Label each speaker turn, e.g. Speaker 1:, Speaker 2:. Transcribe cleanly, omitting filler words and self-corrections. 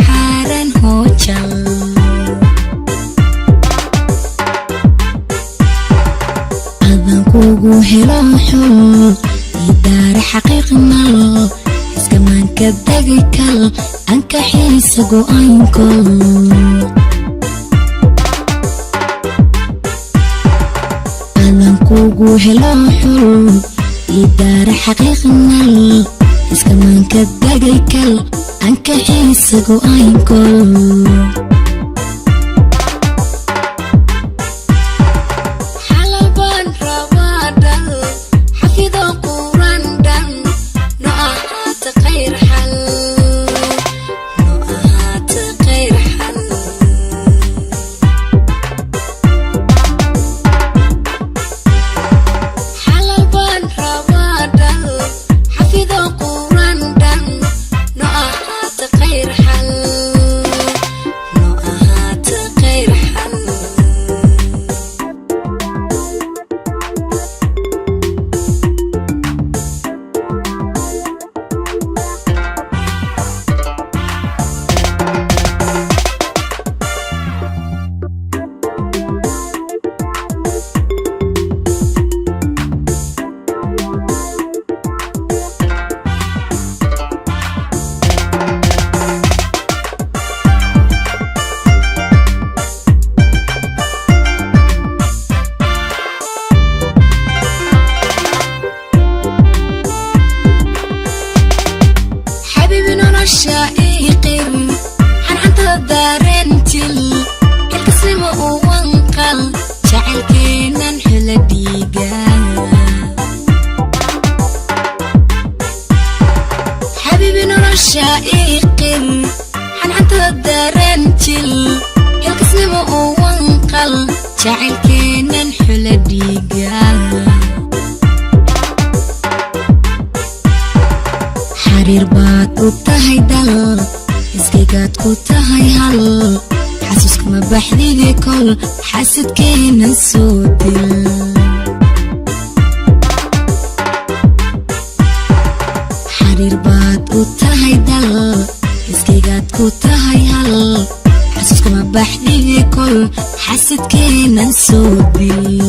Speaker 1: Xaaran hoojal adan kugu helo xul idaara xaqiiq nal iskamaanka degi kal anka xiisa go'aankol. Adan kugu helo xul idaara xaqiiq nal iskamaanka degay kal anka xiisa go'aankol. Xalal baan rabaa dhal xafido quran dhan no ahaata khayr xal no ahaata khayr xal. Xalal baan rabaa dhal xafido quran dhan no ahaata khayr xal no ahaata khayr xal. Xabiibi nolosha ii qir xanxanta daareentil ilkasnimo u wanqal jacaylkeenan xula dhiiga. Xabiibi nolosha ii qir xanxanta daareentil ilkasnimo u wanqal jacaylkeenan xula dhiiga. Xariir baad u tahay dal iskaygaad ku tahay hal xasuuskama baxdidi kol xasadkeena soo dil. Xariir baad u tahay dal iskaygaad ku tahay hal xasuuskama baxdidi kol xasadkeena soo dil.